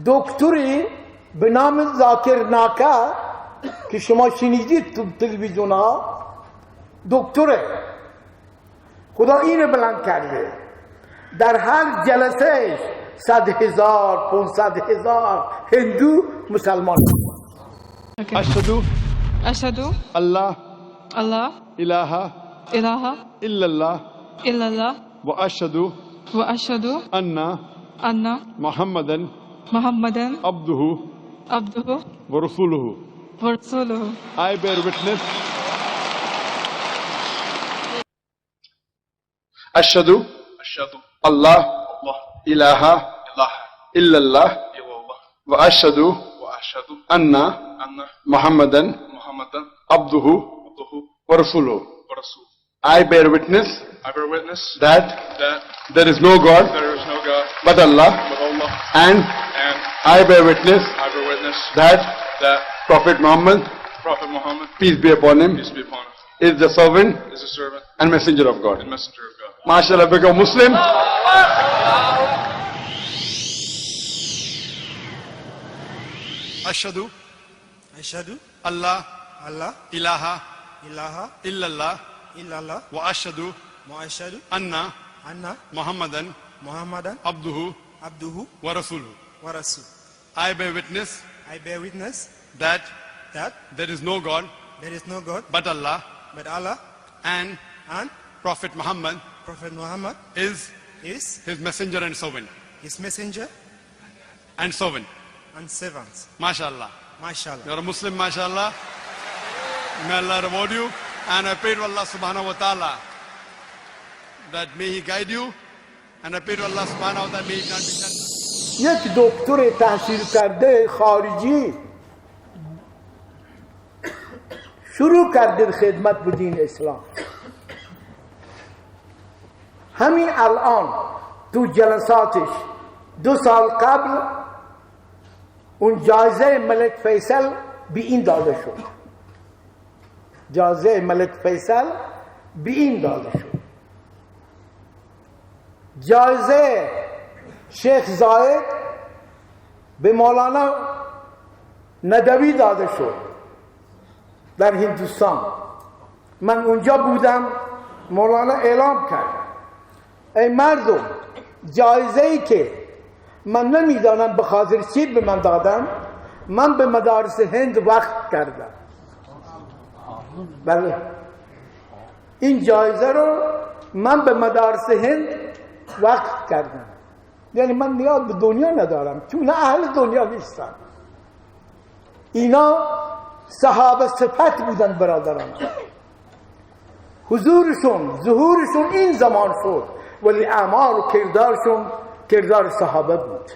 دکتری به نام زاکر ناکا که شما شنیدید تو تلویزیون ها، دکتره، خدا اینو بلند کرده، در هر جلسه 100,000 500,000 هندو مسلمان. أشهد أشهد الله الله إله إله إلا الله إلا الله وأشهد وأشهد أن أن محمدا محمدا عبده عبده ورسوله. ورسوله. I bear witness. أشهد أشهد الله الله إله إله إلا الله إلا الله وأشهد وأشهد أن أن محمدا محمدا عبده عبده ورسوله. ورسوله. I bear witness I bear witness that that there is no God there is no God but Allah, but Allah, and and I bear witness I bear witness that that Prophet Muhammad, Prophet Muhammad, peace be upon him, peace be upon him, is the servant is a servant and messenger of God. and messenger of God. MashaAllah, become Muslim. أشهد أشهد الله الله إله إله إلا الله إلا الله وأشهد وأشهد أن أن محمدا محمدا عبده عبده ورسوله. ورسوله. I bear witness I bear witness that that there is no God there is no God but Allah, but Allah, and and Prophet Muhammad Prophet Muhammad is is his messenger and servant. his messenger And servant. and servant. MashaAllah. MashaAllah. You're a Muslim, MashaAllah. May Allah reward you. And I pray to Allah subhanahu wa ta'ala that may He guide you. And I pray to Allah subhanahu wa ta'ala may He grant you Jannah. یک دکتر تحصیل کرده خارجی شروع کرده خدمت به دین اسلام. همین الان تو جلساتش 2 سال قبل اون جایزه ملک فیصل به این داده شد. جایزه ملک فیصل به این داده شد. جایزه شیخ زاید به مولانا ندوی داده شد در هندوستان. من اونجا بودم، مولانا اعلام کرد ای مردم، جایزه ای که من نمیدانم به خاطر چی به من دادن، من به مدارس هند وقف کردم. بله، این جایزه رو من به مدارس هند وقف کردم. یعنی من نیاز به دنیا ندارم، چون اهل دنیا نیستم. اینا صحابه صفت بودن برادران. حضورشون ظهورشون این زمان شد، ولی اعمال و کردارشون کردار صحابه بود.